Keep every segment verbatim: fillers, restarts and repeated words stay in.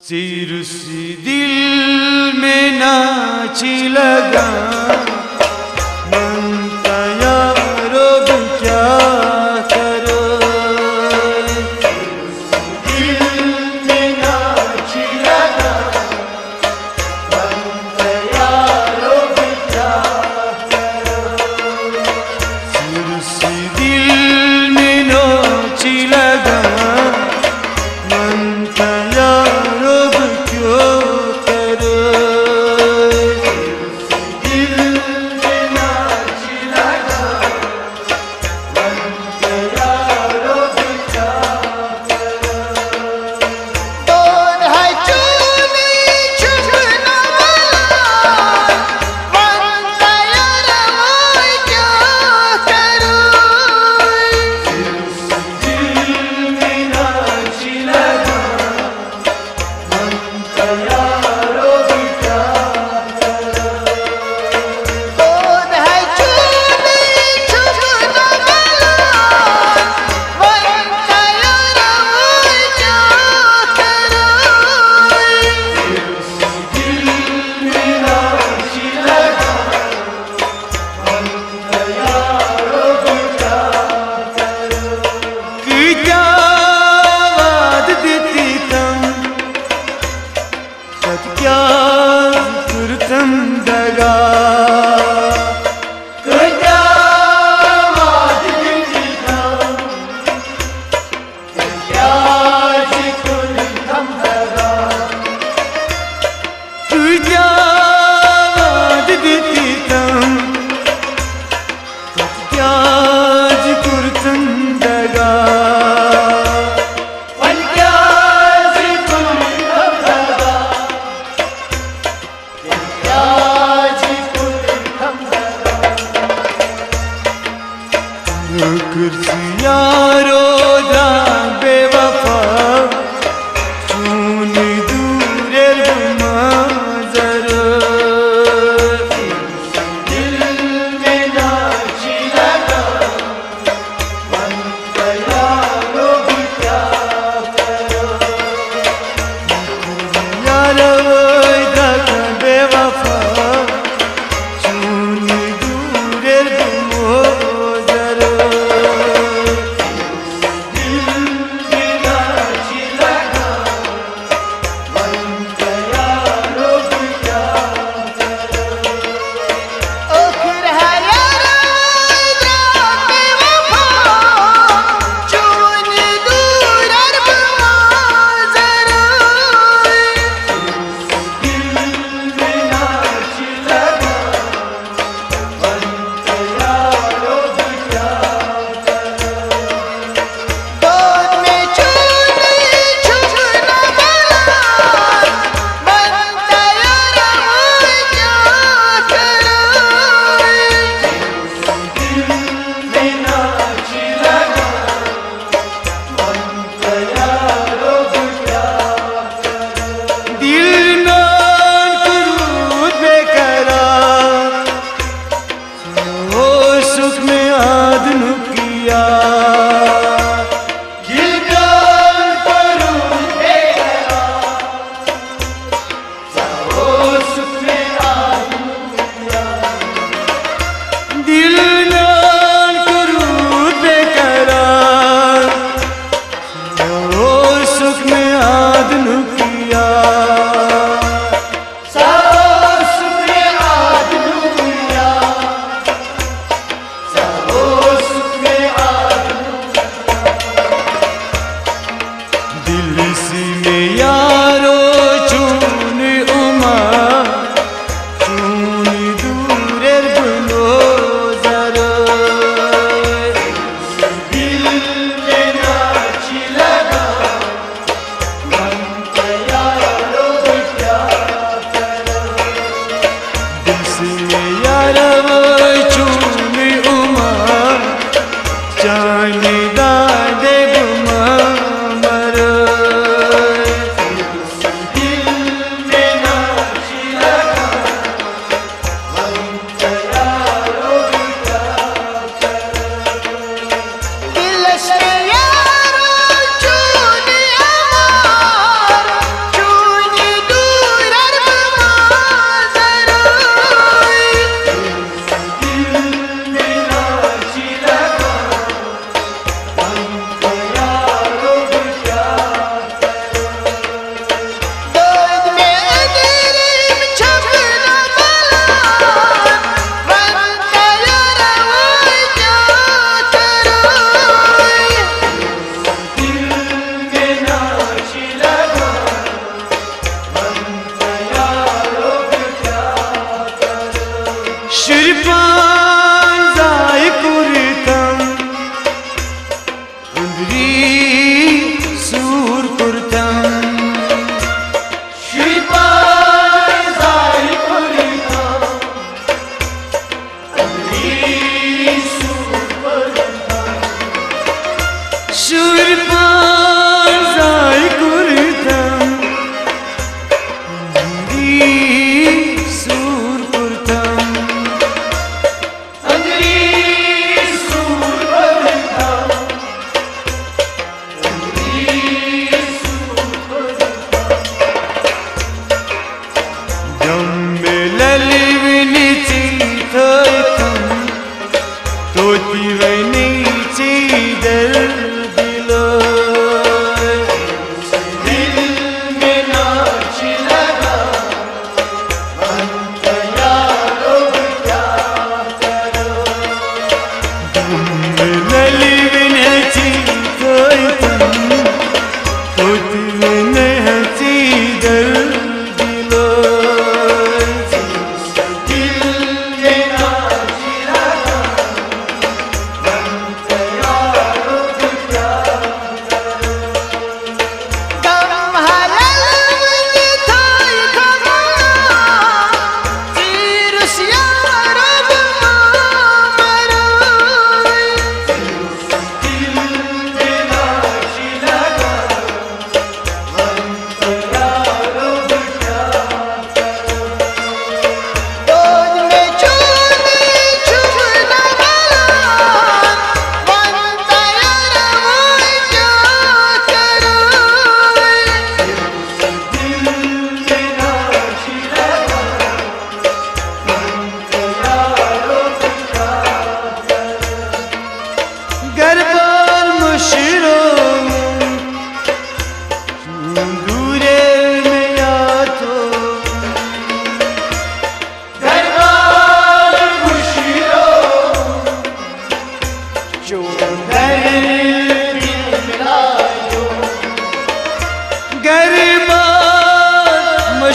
ژیٖرِس دِل مےٚ ناچہِ لگان، وَن تہٕ یارو بہٕ کیٛاہ کرٕ۔ ژیٖرِس دِل مےٚ ناچہِ لگان، وَن تہٕ یارو بہٕ کیٛاہ کرٕ۔ ژیٖرِس دِل مےٚ ناچہِ لگان، وَن تہٕ یارو بہٕ کیٛاہ کرٕ۔ کۭتیٛاہ وعدٕ دِتۍ تَم، پتہٕ کیٛازِ کوٚر تَم دغا؟ کۭتیٛاہ وعدٕ دِتۍ تَم، پتہٕ کیٛازِ کوٚر تَم دغا؟ کۭتیٛاہ وعدٕ دِتۍ تَم، پتہٕ کیٛازِ کوٚر تَم دغا؟ وۄنۍ کیٛازِ کوٚر تَم دغا؟ کیٛازِ کوٚر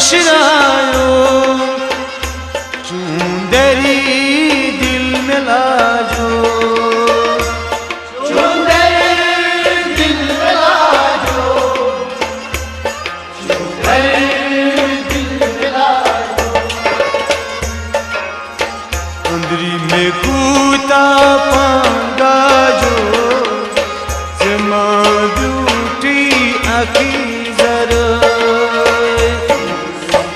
شنایو، چون دری دل ملا جو، چون دری دل ملا جو، چون دری دل ملا جو۔ أنٛدری مےٚ کوٗتاہ پنٛگا جو، ژےٚ ما بیوٗٹھٕے اَکٕے ذرٕ۔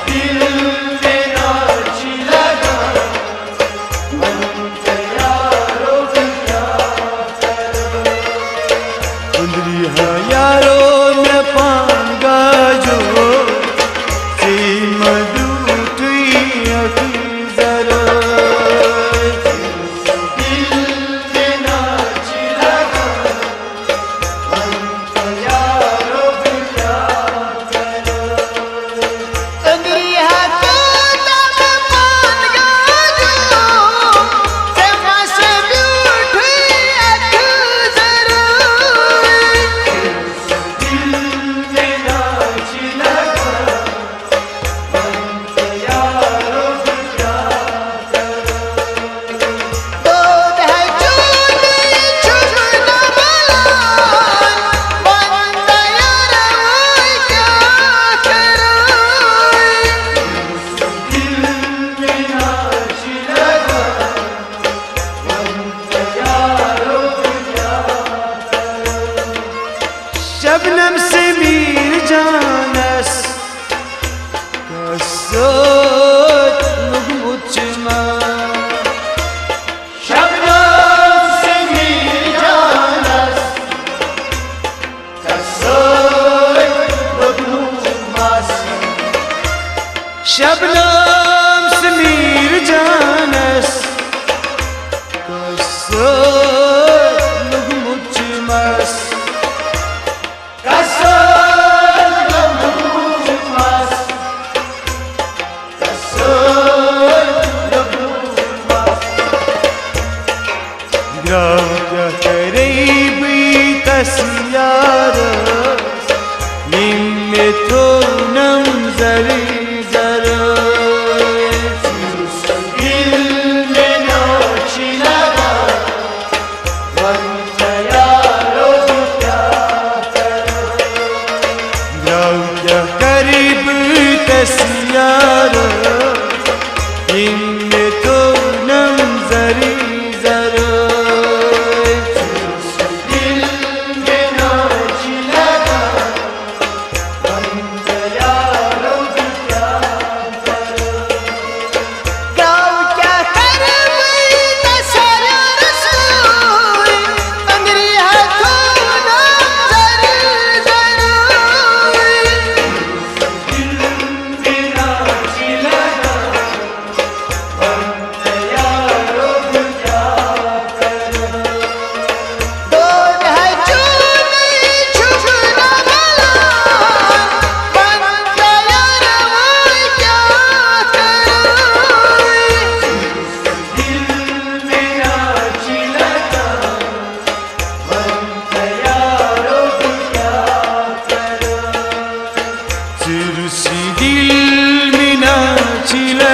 دل مےٚ نہ چھِ لگان، وَن تہٕ یارو بہٕ کیٛاہ کَرٕ۔ أنٛدری ہا یارو مےٚ پنٛگا جو، ژےٚ ما بیوٗٹھٕے اَکٕے ذرٕ۔ دل مےٚ نہ چھِ لگان، وَن تہٕ یارو بہٕ کیٛاہ کَرٕ۔ أنٛدری ہا کوٗتاہ بہٕ پنٛگا جو، ژےٚ ما چھِ بیوٗٹھٕے اَکٕے ذرٕ۔ دل مےٚ نہ چھِ لگان، وَن تہٕ یارو بہٕ کیٛاہ کَرٕ۔ دود ہے چونٕے چھُم نہ بَلان، وَن تہٕ یارٕ وۄنۍ کیٛاہ کَرٕ۔ دل مےٚ نہ چھِ لگان، وَن تہٕ یارو بہٕ کیٛاہ کَرٕ۔ شبنم سمیر جانس کس سۭتۍ لوٚگمُت چھُ مَس۔ شبنم سمیر جانس کس سۭتۍ لوٚگمُت مَس۔ شبنم سمیر جانس کس سۭتۍ لوٚگمُت چھُ مَس۔ کس سۭتۍ لوٚگمُت مَس۔ کس سۭتۍ لوٚگمُت مَس۔ درٛاو کیٛاہ کرے بہٕ تس یارس، ییٚمۍ مےٚ تھوونم زرٕے زرٕ۔ دل مےٚ نہ چھِ لگان، وَن تہٕ یارو بہٕ کیٛاہ کَرٕ۔ درٛاو کیٛاہ کَرٕ بہٕ تس یارس، ییٚمۍ مےٚ تھوونم زرٕے زرٕ۔ دل مےٚ نہ چھِ لگان، وَن تہٕ یارو بہٕ کیٛاہ کَرٕ۔ گاو کیٛاہ کَرٕ بہٕ تس یارس سۭتۍ، أنٛدری ہا تھوونم زرٕے زرٕ۔ دل مےٚ نہ چھِ لگان، وَن تہٕ یارو بہٕ کیٛاہ کَرٕ۔ دود ہے چونٕے چھُم نہ بَلان، وَن تہٕ یارٕ وۄنۍ کیٛاہ کَرٕ۔ دل مےٚ نہ چھِ لگان، وَن تہٕ یارو بہٕ کیٛاہ کَرٕ۔ ژٕ روٚسٕے دل مےٚ نہ چھِ لگان۔